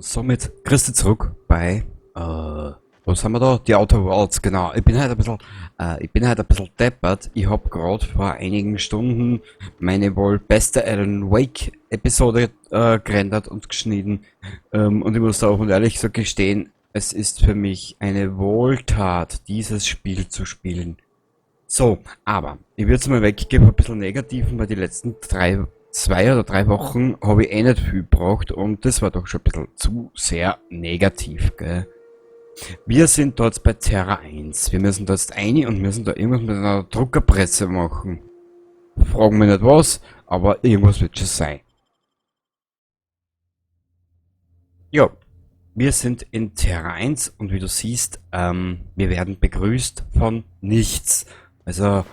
Und somit grüß dich zurück bei, was haben wir da? Die Outer Worlds, genau. Ich bin halt ein bisschen, ich bin halt ein bisschen deppert. Ich hab grad vor einigen Stunden meine wohl beste Alan Wake Episode gerendert und geschnitten. Und ich muss da auch und ehrlich so gestehen, es ist für mich eine Wohltat, dieses Spiel zu spielen. Aber ich würd's mal weggeben, ein bisschen negativen, weil die letzten 2 oder 3 Wochen hab ich eh nicht viel gebraucht und das war doch schon ein bisschen zu sehr negativ, gell? Wir sind dort bei Terra 1. Wir müssen da jetzt rein und müssen da irgendwas mit einer Druckerpresse machen. Fragen mich nicht was, aber irgendwas wird schon sein. Ja, wir sind in Terra 1 und wie du siehst, wir werden begrüßt von nichts. Also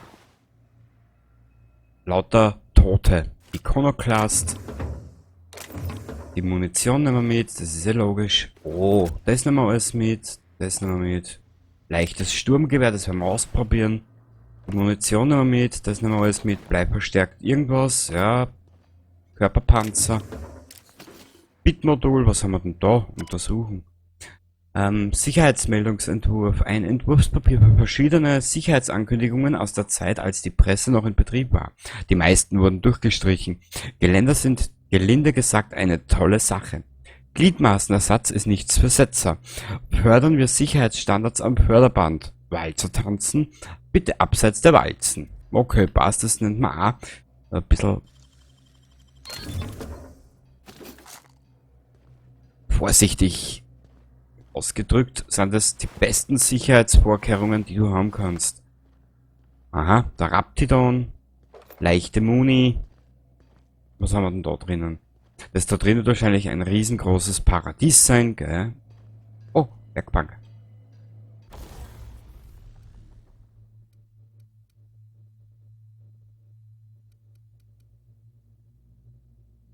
lauter Tote. Iconoclast. Die Munition nehmen wir mit, das ist ja logisch. Oh, das nehmen wir alles mit. Das nehmen wir mit. Leichtes Sturmgewehr, das werden wir ausprobieren. Die Munition nehmen wir mit, das nehmen wir alles mit. Bleiverstärkt irgendwas, ja. Körperpanzer. Bitmodul, was haben wir denn da? Untersuchen. Sicherheitsmeldungsentwurf. Ein Entwurfspapier für verschiedene Sicherheitsankündigungen aus der Zeit, als die Presse noch in Betrieb war. Die meisten wurden durchgestrichen. Geländer sind, gelinde gesagt, eine tolle Sache. Gliedmaßenersatz ist nichts für Setzer. Fördern wir Sicherheitsstandards am Förderband. Walzer tanzen? Bitte abseits der Walzen. Okay, passt, das nennt man auch ein bisschen vorsichtig ausgedrückt, sind das die besten Sicherheitsvorkehrungen, die du haben kannst. Aha, der Raptidon, leichte Muni. Was haben wir denn da drinnen? Das da drin wird wahrscheinlich ein riesengroßes Paradies sein, gell? Oh, Werkbank.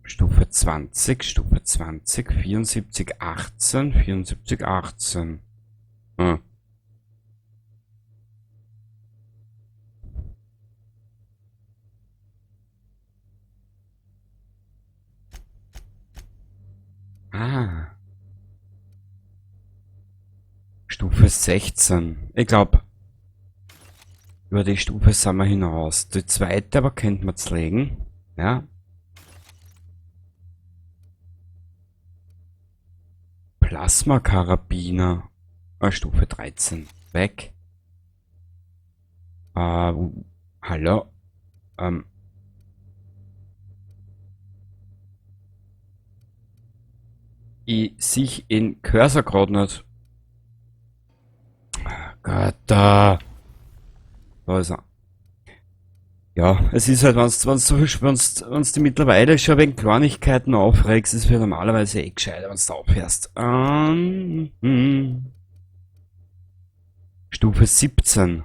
Stufe 20, Stufe 20, 74, 18, 74, 18. Ah. Stufe 16. Ich glaub, über die Stufe sind wir hinaus. Die zweite aber könnte man zerlegen. Ja. Plasma-Karabiner. Stufe 13. Weg. Hallo. Ich sehe in Cursor grad nicht. Gott, da. Da ist er. Ja, es ist halt, wenn's, wenn's so viel, wenn's, wenn's die mittlerweile schon wegen Kleinigkeiten aufregst, ist es normalerweise eh gescheiter, wenn's da aufhörst. Stufe 17.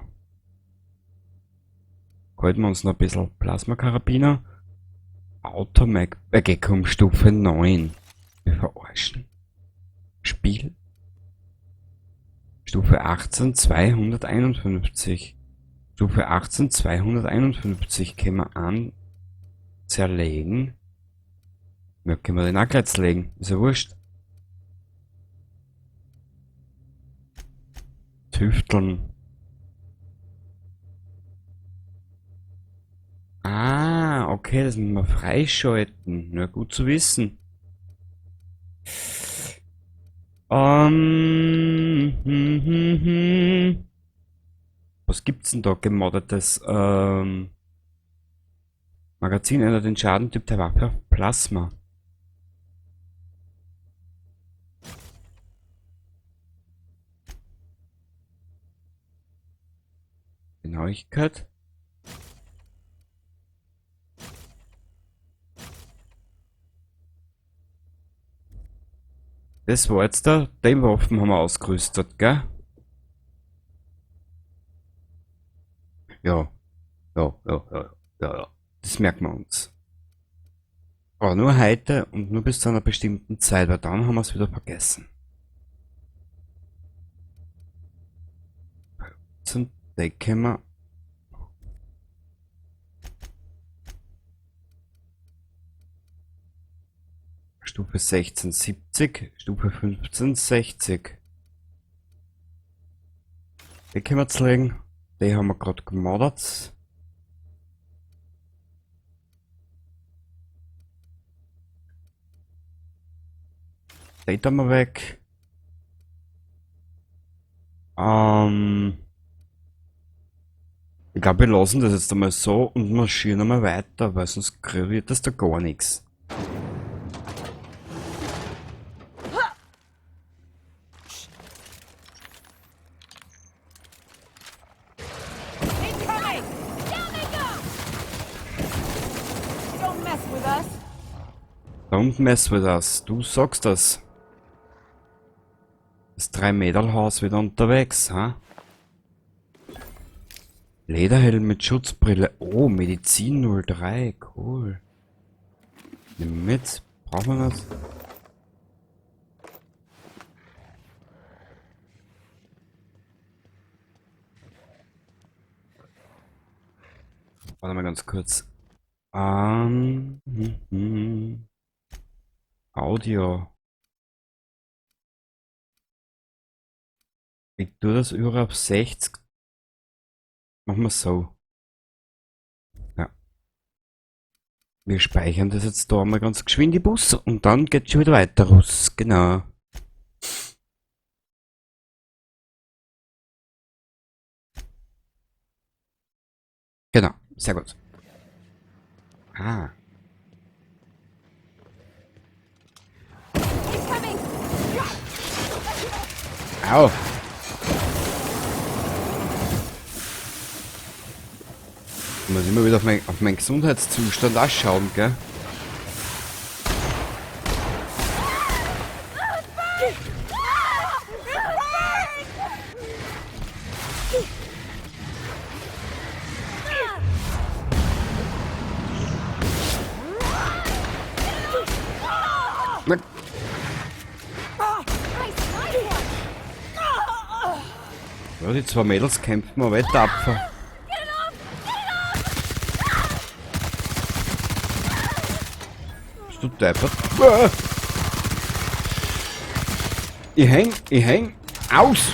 Halten wir uns noch ein bisschen. Plasma-Karabiner. Automag. Komm, Stufe 9. Wir verarschen. Spiel. Stufe 18, 251. Stufe 18, 251 können wir an zerlegen. Ja, können wir den auch gleich zerlegen. Ist ja wurscht. Tüfteln. Ah, okay, das müssen wir freischalten. Na, gut zu wissen. Was gibt's denn da gemoddetes? Magazin ändert den Schadentyp der Waffe auf Plasma. Genauigkeit. Das war jetzt da, den Waffen haben wir ausgerüstet, gell? Ja. Ja, ja, ja, ja, ja. Das merken wir uns. Aber nur heute und nur bis zu einer bestimmten Zeit, weil dann haben wir's wieder vergessen. Zum Decken wir. Stufe 16 70, Stufe 15 60. Die können wir zulegen. Die haben wir gerade gemodert. Die tun wir weg. Ich glaube, wir lassen das jetzt einmal so und marschieren einmal weiter, weil sonst wird das da gar nichts. Incoming! Down they go! Don't mess with us. Don't mess with us. Du sagst das. Das 3-Mädel-Haus wieder unterwegs, ha? Lederhelm mit Schutzbrille. Oh, Medizin 03. Cool. Nimm mit. Brauchen wir das? Warte mal ganz kurz. Audio. Ich tue das über auf 60. Machen wir so. Ja. Wir speichern das jetzt da mal ganz geschwind die Bus und dann geht's schon wieder weiter raus. Genau. Genau, sehr gut. Ah. Incoming! Au. Ich muss immer wieder auf meinen Gesundheitszustand auch schauen, gell? Na, ja, die zwei Mädels kämpfen aber weiter tapfer. Bist du deppert? Ah! Ich häng aus!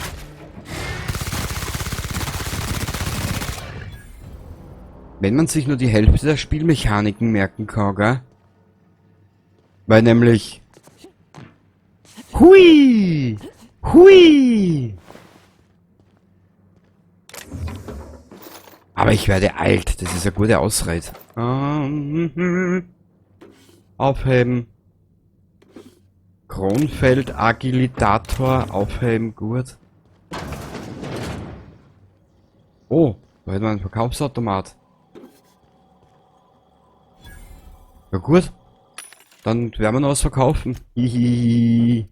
Wenn man sich nur die Hälfte der Spielmechaniken merken kann, gell? Weil nämlich... Hui! Hui! Aber ich werde alt, das ist eine gute Ausrede. Aufheben. Kronfeld Agilitator aufheben, gut. Oh, da hätten wir einen Verkaufsautomat. Ja gut. Dann werden wir noch was verkaufen. Hihihi.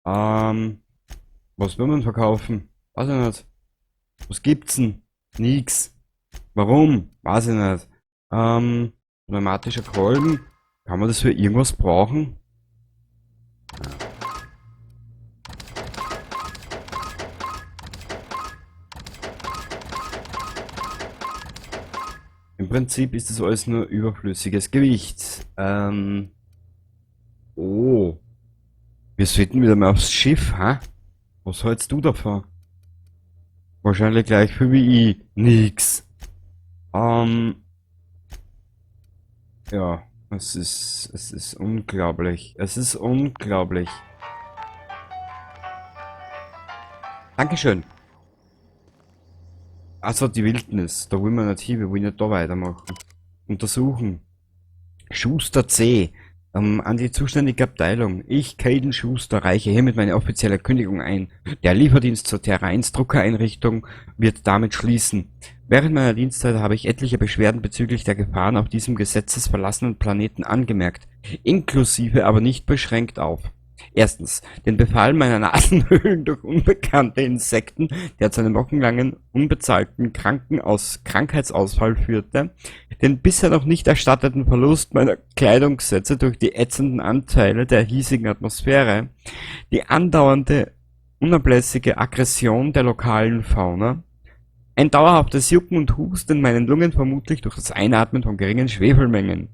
Was will man verkaufen? Weiß ich nicht. Was gibt's denn? Nix. Warum? Weiß ich nicht. Pneumatischer Kolben. Kann man das für irgendwas brauchen? Im Prinzip ist das alles nur überflüssiges Gewicht. Oh. Wir sollten wieder mal aufs Schiff, ha? Was hältst du davon? Wahrscheinlich gleich viel wie ich. Nix. Ja, es ist unglaublich. Es ist unglaublich. Dankeschön. Also die Wildnis, da wollen wir nicht hin, wir wollen nicht da weitermachen. Untersuchen. Schuster C. An die zuständige Abteilung. Ich, Kayden Schuster, reiche hiermit meine offizielle Kündigung ein. Der Lieferdienst zur Terra 1 Druckereinrichtung wird damit schließen. Während meiner Dienstzeit habe ich etliche Beschwerden bezüglich der Gefahren auf diesem gesetzesverlassenen Planeten angemerkt. Inklusive, aber nicht beschränkt auf. Erstens, den Befall meiner Nasenhöhlen durch unbekannte Insekten, der zu einem wochenlangen, unbezahlten Krankheitsausfall führte, den bisher noch nicht erstatteten Verlust meiner Kleidungssätze durch die ätzenden Anteile der hiesigen Atmosphäre, die andauernde, unablässige Aggression der lokalen Fauna, ein dauerhaftes Jucken und Husten in meinen Lungen, vermutlich durch das Einatmen von geringen Schwefelmengen.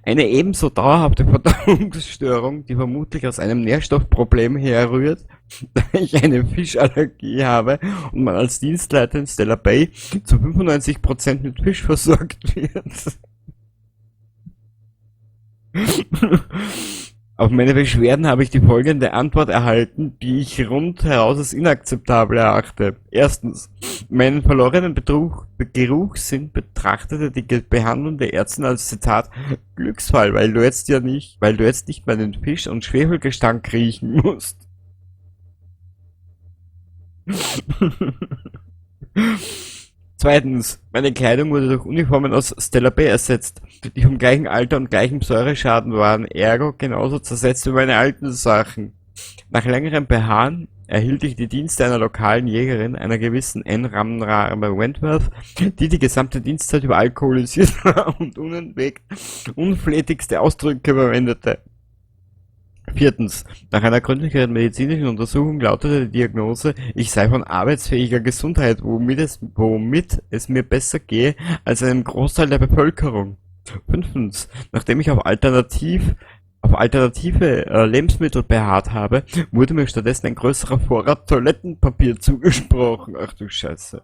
Eine ebenso dauerhafte Verdauungsstörung, die vermutlich aus einem Nährstoffproblem herrührt, da ich eine Fischallergie habe und man als Dienstleiter in Stellar Bay zu 95% mit Fisch versorgt wird. Auf meine Beschwerden habe ich die folgende Antwort erhalten, die ich rundheraus als inakzeptabel erachte. Erstens, meinen verlorenen Geruchssinn betrachtete die behandelnde Ärztin als, Zitat, Glücksfall, weil du jetzt nicht mehr den Fisch- und Schwefelgestank riechen musst. Zweitens, meine Kleidung wurde durch Uniformen aus Stellar Bay ersetzt, die vom gleichen Alter und gleichem Säureschaden waren, ergo genauso zersetzt wie meine alten Sachen. Nach längerem Beharren erhielt ich die Dienste einer lokalen Jägerin, einer gewissen N. Ramrame Wentworth, die die gesamte Dienstzeit über alkoholisiert war und unentwegt unflätigste Ausdrücke verwendete. Viertens, nach einer gründlicheren medizinischen Untersuchung lautete die Diagnose, ich sei von arbeitsfähiger Gesundheit, womit es mir besser gehe als einem Großteil der Bevölkerung. Fünftens, nachdem ich auf alternative Lebensmittel beharrt habe, wurde mir stattdessen ein größerer Vorrat Toilettenpapier zugesprochen. Ach du Scheiße.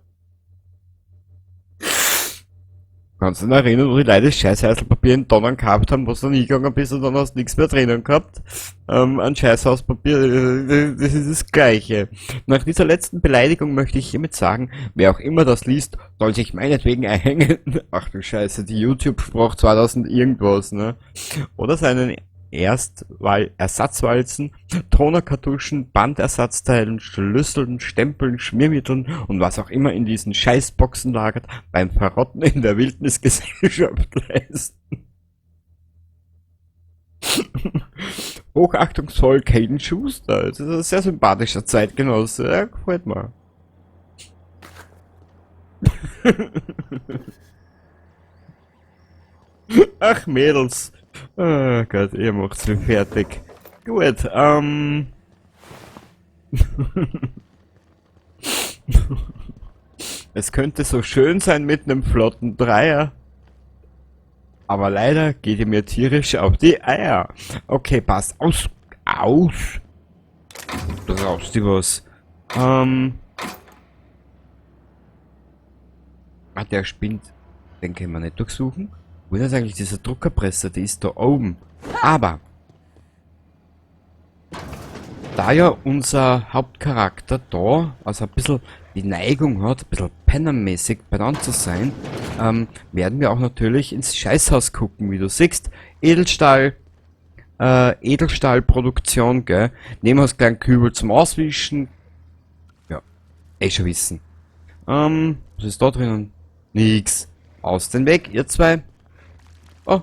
Kannst du dich erinnern, wo die Leute das Scheißhäuselpapier in Tonnen gehabt haben, wo du dann hingegangen bist und dann hast du nichts mehr drinnen gehabt? An Scheißhauspapier, das ist das Gleiche. Nach dieser letzten Beleidigung möchte ich hiermit sagen, wer auch immer das liest, soll sich meinetwegen erhängen. Ach du Scheiße, die YouTube sprach 2000 irgendwas, ne? Oder seinen Ersatzwalzen, Tonerkartuschen, Bandersatzteilen, Schlüsseln, Stempeln, Schmiermitteln und was auch immer in diesen Scheißboxen lagert, beim Verrotten in der Wildnisgesellschaft leisten. Hochachtungsvoll Caden Schuster. Das ist ein sehr sympathischer Zeitgenosse. Ja, gefällt mir. Ach, Mädels. Oh Gott, ihr macht's mich fertig. Gut, Es könnte so schön sein mit nem flotten Dreier. Aber leider geht ihr mir tierisch auf die Eier. Okay, passt. Aus! Aus! Du brauchst die was. Ah, der spinnt. Den können wir nicht durchsuchen. Wo ist eigentlich dieser Druckerpresse? Die ist da oben. Aber da ja unser Hauptcharakter da, also ein bisschen die Neigung hat, ein bisschen pennermäßig benannt zu sein, werden wir auch natürlich ins Scheißhaus gucken, wie du siehst. Edelstahl, Edelstahlproduktion, gell? Nehmen wir uns gleich einen Kübel zum Auswischen. Ja, eh schon wissen. Was ist da drinnen? Nix. Aus den Weg, ihr zwei. Oh.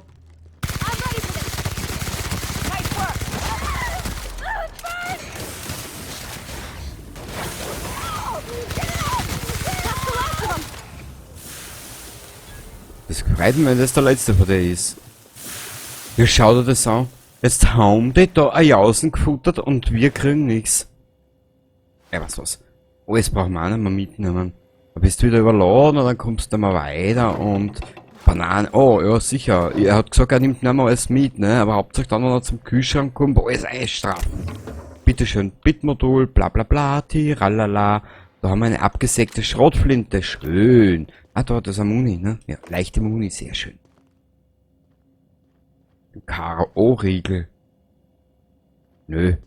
Das freut mich, wenn das der letzte von der ist. Ja, schau dir das an. Jetzt haben die da eine Jausen gefuttert und wir kriegen nix. Ey, was was. Alles brauchen wir auch nicht mehr mitnehmen. Da bist du wieder überladen und dann kommst du mal weiter und Bananen. Oh, ja, sicher. Er hat gesagt, er nimmt nicht mehr alles mit, ne? Aber Hauptsache dann, wenn er zum Kühlschrank kommt, alles eisstraff. Bitteschön, Bitmodul, bla bla bla, tiralala. Da haben wir eine abgesägte Schrotflinte. Schön. Ah, da, das ist eine Muni, ne? Ja, leichte Muni, sehr schön. K.O.-Riegel. Nö.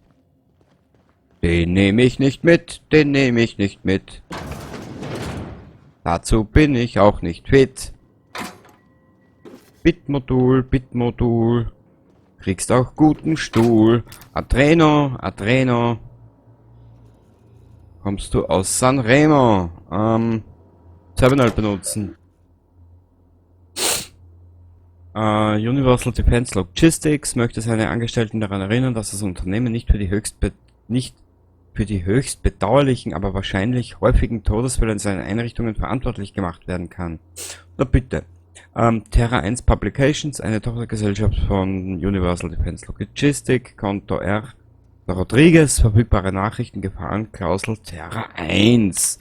Den nehme ich nicht mit, den nehme ich nicht mit. Dazu bin ich auch nicht fit. Bitmodul, Bitmodul. Kriegst auch guten Stuhl. Adreno, Adreno. Kommst du aus Sanremo? Terminal benutzen. Universal Defense Logistics möchte seine Angestellten daran erinnern, dass das Unternehmen nicht für die höchst bedauerlichen, aber wahrscheinlich häufigen Todesfälle in seinen Einrichtungen verantwortlich gemacht werden kann. Na bitte. Terra 1 Publications, eine Tochtergesellschaft von Universal Defense Logistics, Konto R. Rodriguez, verfügbare Nachrichten, Gefahrenklausel Terra 1.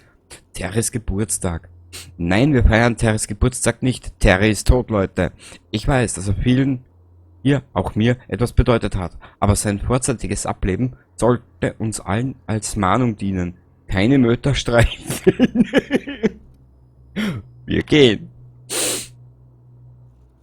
Terrys Geburtstag. Nein, wir feiern Terrys Geburtstag nicht. Terry ist tot, Leute. Ich weiß, dass er vielen Ihr, auch mir, etwas bedeutet hat. Aber sein vorzeitiges Ableben sollte uns allen als Mahnung dienen. Keine Möter streicheln. Wir gehen.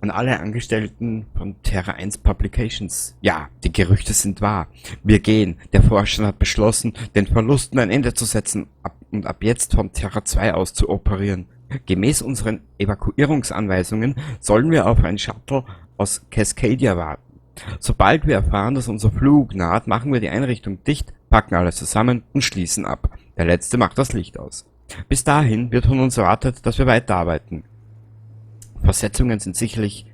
An alle Angestellten von Terra 1 Publications. Ja, die Gerüchte sind wahr. Wir gehen. Der Vorstand hat beschlossen, den Verlusten ein Ende zu setzen und ab jetzt von Terra 2 aus zu operieren. Gemäß unseren Evakuierungsanweisungen sollen wir auf ein Shuttle aus Cascadia warten. Sobald wir erfahren, dass unser Flug naht, machen wir die Einrichtung dicht, packen alles zusammen und schließen ab. Der Letzte macht das Licht aus. Bis dahin wird von uns erwartet, dass wir weiterarbeiten. Versetzungen sind sicherlich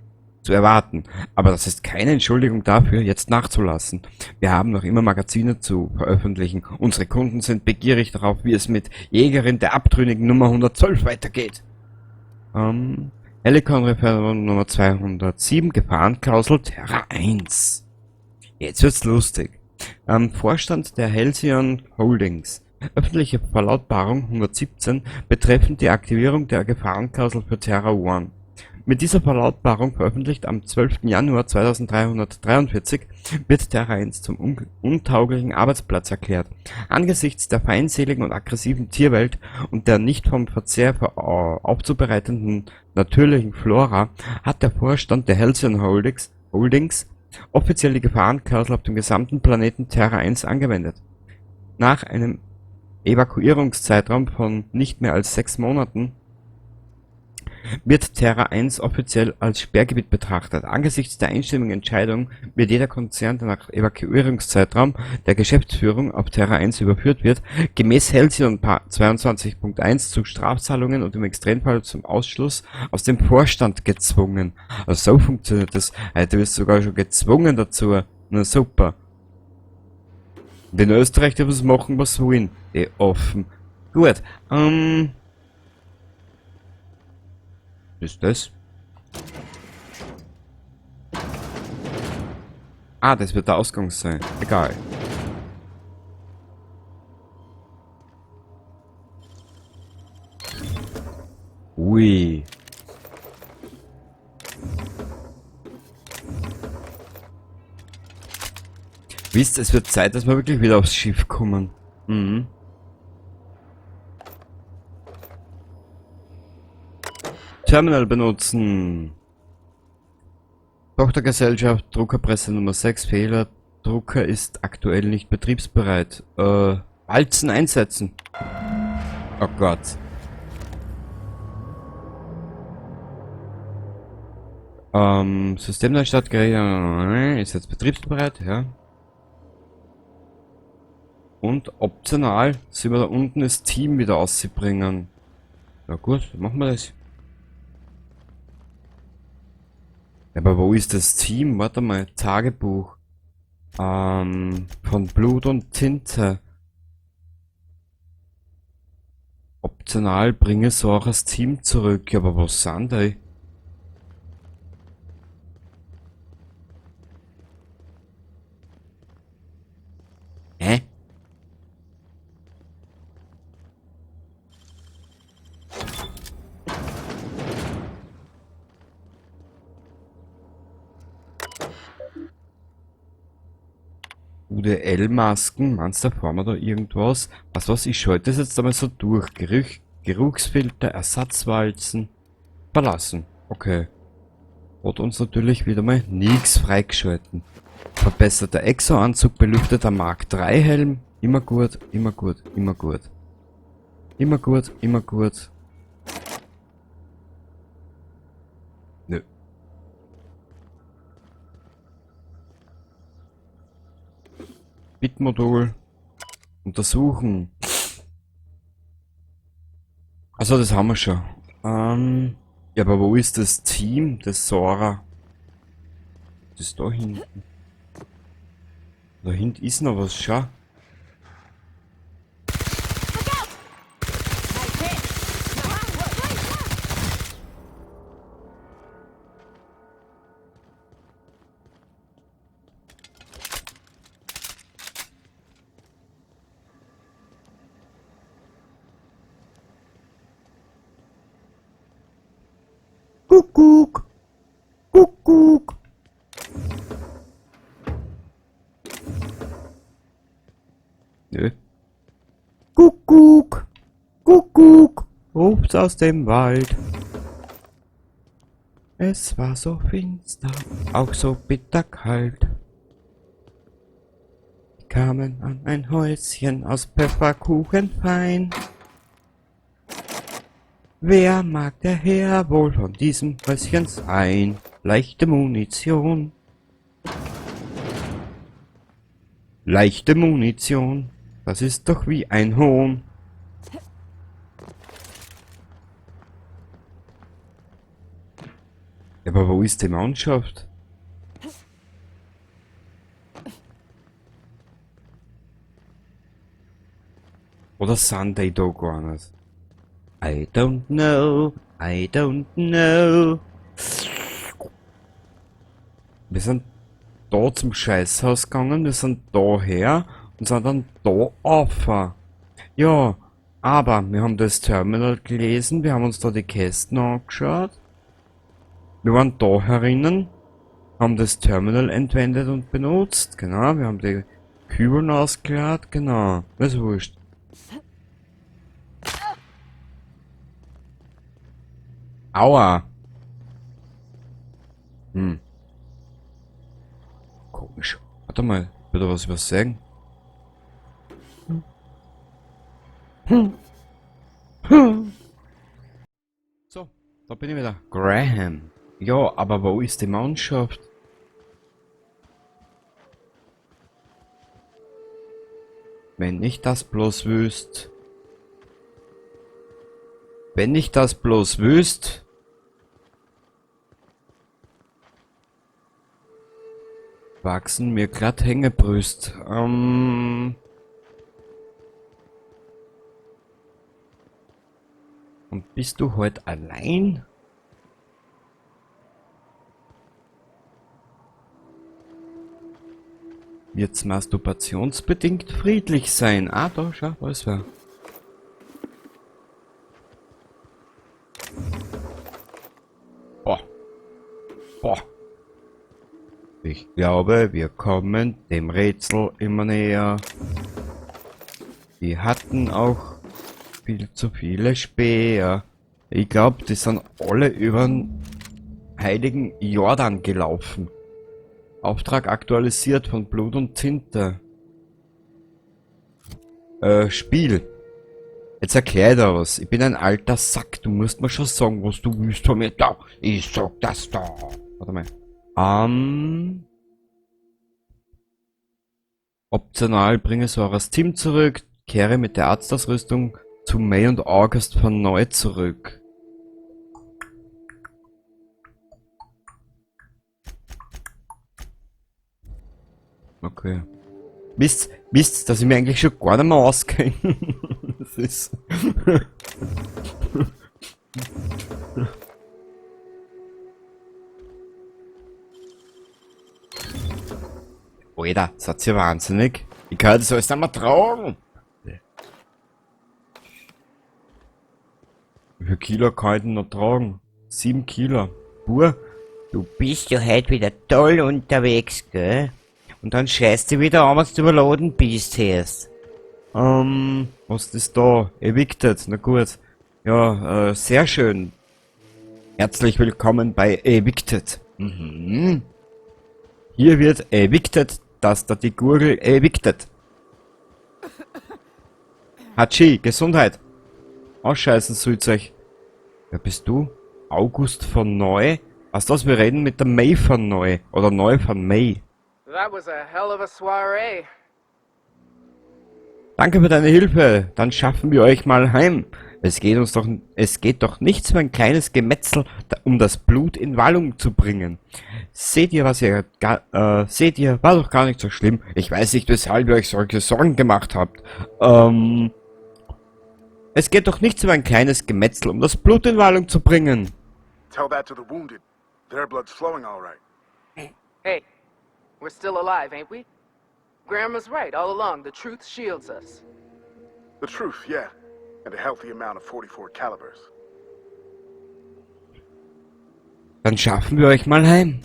zu erwarten, aber das ist keine Entschuldigung dafür, jetzt nachzulassen. Wir haben noch immer Magazine zu veröffentlichen. Unsere Kunden sind begierig darauf, wie es mit Jägerin der Abtrünnigen Nummer 112 weitergeht. Helikon Referendum Nummer 207, Gefahrenklausel Terra 1. Jetzt wird's lustig. Vorstand der Halcyon Holdings. Öffentliche Verlautbarung 117 betreffend die Aktivierung der Gefahrenklausel für Terra 1. Mit dieser Verlautbarung, veröffentlicht am 12. Januar 2343, wird Terra 1 zum untauglichen Arbeitsplatz erklärt. Angesichts der feindseligen und aggressiven Tierwelt und der nicht vom Verzehr aufzubereitenden natürlichen Flora hat der Vorstand der Halcyon Holdings offiziell die Gefahrenklausel auf dem gesamten Planeten Terra 1 angewendet. Nach einem Evakuierungszeitraum von nicht mehr als 6 Monaten wird Terra 1 offiziell als Sperrgebiet betrachtet. Angesichts der einstimmigen Entscheidung wird jeder Konzern, der nach Evakuierungszeitraum der Geschäftsführung auf Terra 1 überführt wird, gemäß Halcyon 22.1 zu Strafzahlungen und im Extremfall zum Ausschluss aus dem Vorstand gezwungen. Also so funktioniert das. Heute wirst du sogar schon gezwungen dazu. Na super. Und in Österreich dürfen sie machen, was sie wollen. Die offen. Gut. Ist das? Ah, das wird der Ausgang sein. Egal. Ui. Wisst, es wird Zeit, dass wir wirklich wieder aufs Schiff kommen. Mhm. Terminal benutzen. Tochtergesellschaft, Druckerpresse Nummer 6, Fehler. Drucker ist aktuell nicht betriebsbereit. Walzen einsetzen. Oh Gott. Systemneustart, ist jetzt betriebsbereit, ja. Und optional sind wir da unten das Team wieder auszubringen. Ja gut, dann machen wir das. Aber wo ist das Team? Warte mal, Tagebuch. Von Blut und Tinte. Optional bringe Soras Team zurück. Ja, aber was sind die? Hä? UDL-Masken, meinst du, da fahren wir da irgendwas? Was weiß ich, schalte das jetzt einmal so durch. Geruchsfilter, Ersatzwalzen, verlassen. Okay. Hat uns natürlich wieder mal nix freigeschalten. Verbesserter Exo-Anzug, belüfteter Mark 3 Helm. Immer gut, immer gut, immer gut. Immer gut, immer gut. Nö. Bitmodul. Untersuchen. Also das haben wir schon. Ja, aber wo ist das Team des Sora? Das ist da hinten. Da hinten ist noch was, schau. Kuckuck. Kuckuck. Ruft's aus dem Wald. Es war so finster, auch so bitterkalt. Wir kamen an ein Häuschen aus Pfefferkuchen fein. Wer mag der Herr wohl von diesem Häuschen sein? Leichte Munition. Leichte Munition, das ist doch wie ein Hohn. Aber wo ist die Mannschaft? Oder sind die da gar nicht? I don't know, I don't know. Wir sind da zum Scheißhaus gegangen, wir sind daher und sind dann da auf. Ja, aber wir haben das Terminal gelesen, wir haben uns da die Kästen angeschaut. Wir waren da herinnen, haben das Terminal entwendet und benutzt, genau, wir haben die Kübeln ausgeladen, genau, das ist wurscht. Aua! Hm. Komisch. Warte mal, ich will da was übersehen. So, da bin ich wieder. Graham. Ja, aber wo ist die Mannschaft? Wenn ich das bloß wüsst. Wenn ich das bloß wüsst. Wachsen mir glatt Hängebrüst. Und bist du heute allein? Wird's masturbationsbedingt friedlich sein? Ah, da, schau, da ist wer. Boah. Boah. Ich glaube, wir kommen dem Rätsel immer näher. Die hatten auch viel zu viele Späher. Ich glaub, die sind alle übern heiligen Jordan gelaufen. Auftrag aktualisiert von Blut und Tinte. Spiel. Jetzt erklär ich dir was. Ich bin ein alter Sack. Du musst mir schon sagen, was du willst von mir. Da, ich sag das da. Warte mal. Optional bringe Soras Team zurück. Kehre mit der Arztausrüstung zu May und August von neu zurück. Okay. Wisst, dass ich mir eigentlich schon gar nicht mehr auskenne. Das ist. Alter, seid ihr wahnsinnig? Ich kann das alles nicht mehr tragen. Wie viel Kilo kann ich denn noch tragen? 7 Kilo. Bur, du bist ja heute wieder toll unterwegs, gell? Und dann scheißt du wieder an, wenn du überladen bist, erst. Was ist da? Evicted, na gut. Ja, sehr schön. Herzlich willkommen bei Evicted. Mhm. Hier wird evicted, dass da die Gurgel evicted. Hatschi, Gesundheit. Ausscheißen soll's euch. Wer bist du? August von Neu? Was das? Wir reden mit der May von Neu. Oder Neu von May. That was a hell of a soiree. Danke für deine Hilfe. Dann schaffen wir euch mal heim. Es geht uns doch, es geht doch nichts für ein kleines Gemetzel, um das Blut in Wallung zu bringen. Seht ihr, was ihr seht ihr, war doch gar nicht so schlimm. Ich weiß nicht, weshalb ihr euch solche Sorgen gemacht habt. Es geht doch nichts über ein kleines Gemetzel, um das Blut in Wallung zu bringen. Tell that to the wounded. Their blood's flowing all right. Hey, we're still alive, ain't we? Graham was right all along. The truth shields us. The truth, yeah. And a healthy amount of 44 calibers. Dann schaffen wir euch mal heim.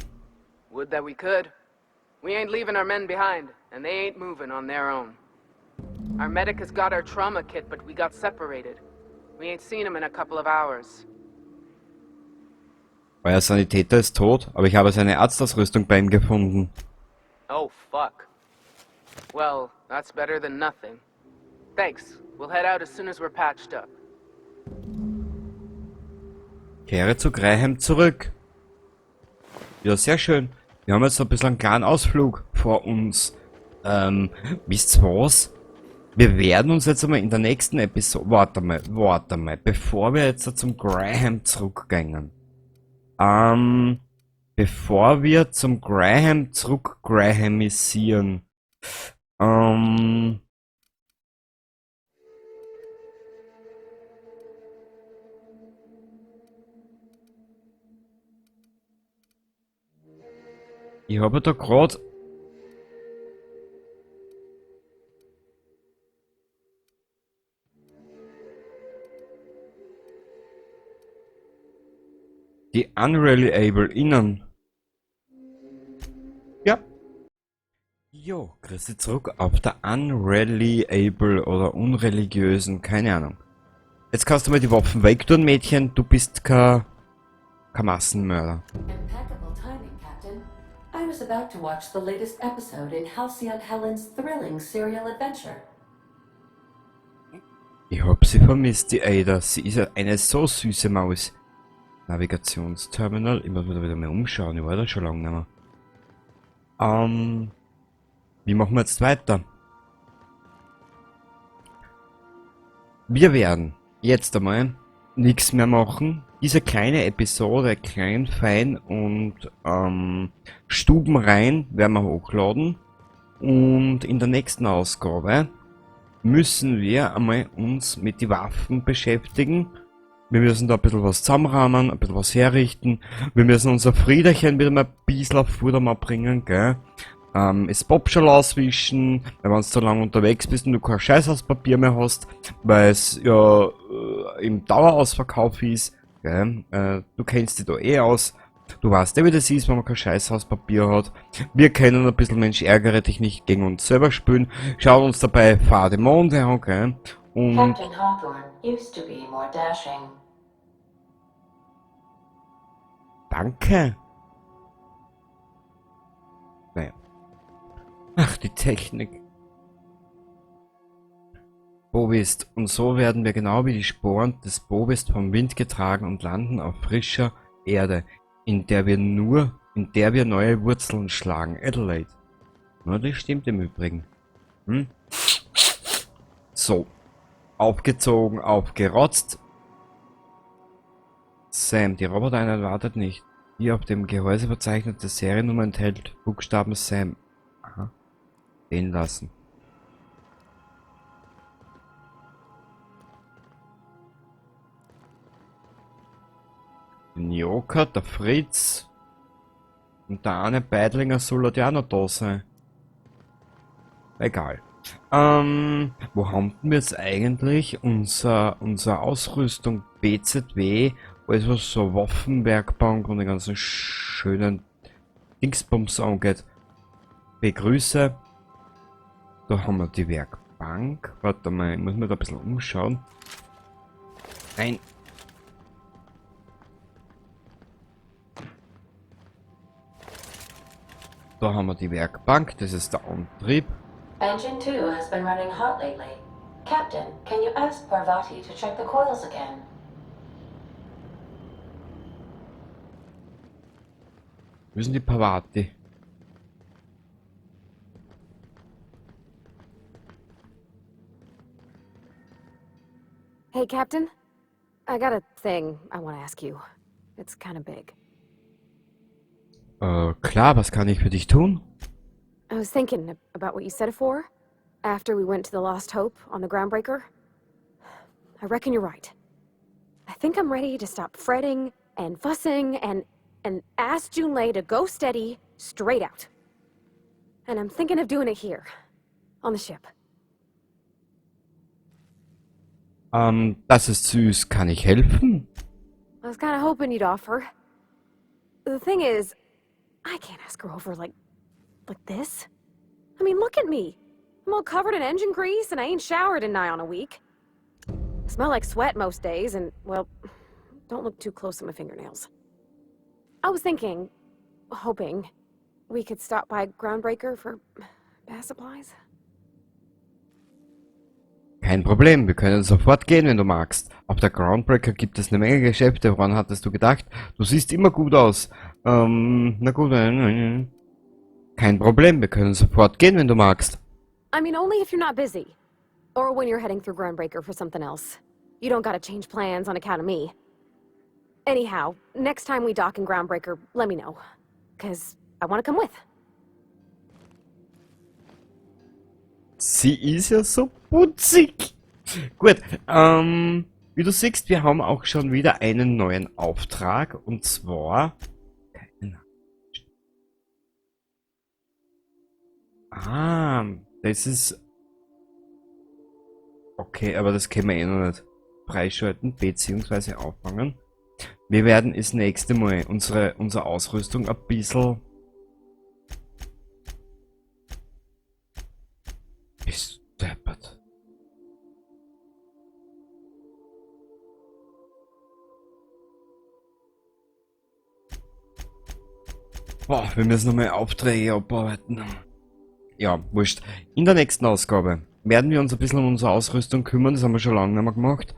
Would that we could. We ain't leaving our men behind, and they ain't moving on their own. Our medic has got our trauma kit, but we got separated. We ain't seen him in a couple of hours. Euer Sanitäter ist tot, aber ich habe seine Arztausrüstung bei ihm gefunden. Oh, fuck. Well, that's better than nothing. Thanks. We'll head out as soon as we're patched up. Kehre zu Graham zurück. Ja, sehr schön. Wir haben jetzt so ein bisschen einen kleinen Ausflug vor uns. Wisst ihr was? Wir werden uns jetzt einmal in der nächsten Episode... Warte mal, warte mal. Bevor wir jetzt zum Graham zurückgehen. Bevor wir zum Graham zurückgrahamisieren. Ich habe da grad die Unreliable innen. Ja. Jo, grüß dich zurück auf der Unreliable oder unreligiösen, keine Ahnung. Jetzt kannst du mal die Waffen wegtun, Mädchen. Du bist kein Massenmörder. Impeccable timing, Captain. I was about to watch the latest episode in Halcyon Helen's thrilling serial adventure. Ich hab sie vermisst, die Ada. Sie ist ja eine so süße Maus. Navigationsterminal. Ich muss mir da wieder mal umschauen. Ich war da schon lange nicht mehr. Wie machen wir jetzt weiter? Wir werden jetzt einmal nichts mehr machen. Diese kleine Episode, klein, fein und stubenrein, werden wir hochladen. Und in der nächsten Ausgabe müssen wir einmal uns mit den Waffen beschäftigen. Wir müssen da ein bisschen was zusammenrahmen, ein bisschen was herrichten. Wir müssen unser Friederchen wieder mal ein bisschen auf Vordermann bringen, gell? Das Popschal auswischen, weil wenn du so lange unterwegs bist und du kein Scheiß aus Papier mehr hast, weil es ja im Dauerausverkauf ist, gell? Du kennst dich da eh aus. Du weißt eh, wie das ist, wenn man kein Scheiß aus Papier hat. Wir können ein bisschen Mensch ärgere dich nicht gegen uns selber spielen. Schaut uns dabei Fade Monde an, gell? Und Captain Hawthorne used to be more dashing. Danke. Naja. Ach, die Technik. Bovist. Und so werden wir genau wie die Sporen des Bovist vom Wind getragen und landen auf frischer Erde, in der wir neue Wurzeln schlagen. Adelaide. Na, das stimmt im Übrigen. Hm? So. Aufgezogen, aufgerotzt. Sam, die Robotereinheit wartet nicht. Die auf dem Gehäuse verzeichnete Seriennummer enthält Buchstaben Sam. Aha. Den lassen. Den Joker, der Fritz und der eine Beidlinger soll ja auch noch da sein. Egal. Wo haben wir jetzt eigentlich unsere Ausrüstung BZW, alles was so Waffenwerkbank und die ganzen schönen Dingsbums angeht? Begrüße. Da haben wir die Werkbank. Warte mal, ich muss mir da ein bisschen umschauen. Nein. Da haben wir die Werkbank, das ist der Antrieb. Engine 2 has been running hot lately. Captain, can you ask Parvati to check the coils again? Wo ist denn die Parvati? Hey, Captain. I got a thing I want to ask you. It's kind of big. Klar, was kann ich für dich tun? I was thinking about what you said afore, after we went to the Lost Hope on the Groundbreaker. I reckon you're right. I think I'm ready to stop fretting and fussing and ask Junlei to go steady straight out. And I'm thinking of doing it here, on the ship. Das ist süß. Kann ich helfen? I was kind of hoping you'd offer. The thing is, I can't ask her over like this. I mean, look at me. I'm all covered in engine grease and I ain't showered in nigh on a week. Smell like sweat most days, and, well, don't look too close at my fingernails. I was thinking, hoping, we could stop by Groundbreaker for bath supplies. Kein Problem, wir können sofort gehen, wenn du magst. Auf der Groundbreaker gibt es eine Menge Geschäfte. Woran hattest du gedacht? Du siehst immer gut aus. Na gut. Kein Problem, wir können sofort gehen, wenn du magst. I mean, only if you're not busy. Or when you're heading through Groundbreaker for something else. You don't gotta change plans on account of me. Anyhow, next time we dock in Groundbreaker, let me know. 'Cause I wanna come with. Sie ist ja so putzig. Gut, wie du siehst, wir haben auch schon wieder einen neuen Auftrag, und zwar. Ah, das ist. Okay, aber das können wir eh noch nicht freischalten beziehungsweise auffangen. Wir werden das nächste Mal unsere Ausrüstung ein bisschen. Bist deppert. Boah, wir müssen nochmal Aufträge abarbeiten. Ja, wurscht. In der nächsten Ausgabe werden wir uns ein bisschen um unsere Ausrüstung kümmern. Das haben wir schon lange nicht mehr gemacht.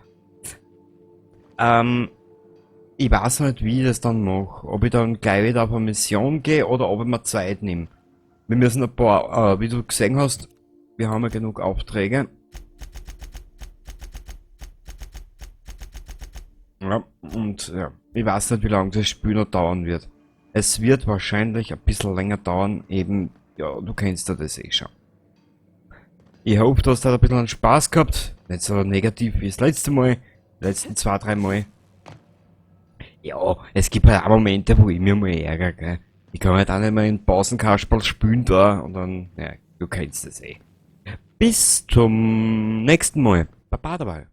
Ich weiß noch nicht, wie ich das dann mache. Ob ich dann gleich wieder auf eine Mission gehe oder ob ich mir Zeit nehme. Wir müssen ein paar, wie du gesehen hast, wir haben ja genug Aufträge. Ja, und ja, ich weiß nicht, wie lange das Spiel noch dauern wird. Es wird wahrscheinlich ein bisschen länger dauern, eben, ja, du kennst ja das eh schon. Ich hoffe, du hast da ein bisschen Spaß gehabt. Nicht so negativ wie das letzte Mal, die letzten 2, 3 Mal. Ja, es gibt halt auch Momente, wo ich mir mal ärgere, gell. Ich kann halt auch nicht mehr in Pausenkasperl spielen da und dann, ja, du kennst das eh. Bis zum nächsten Mal. Baba dabei.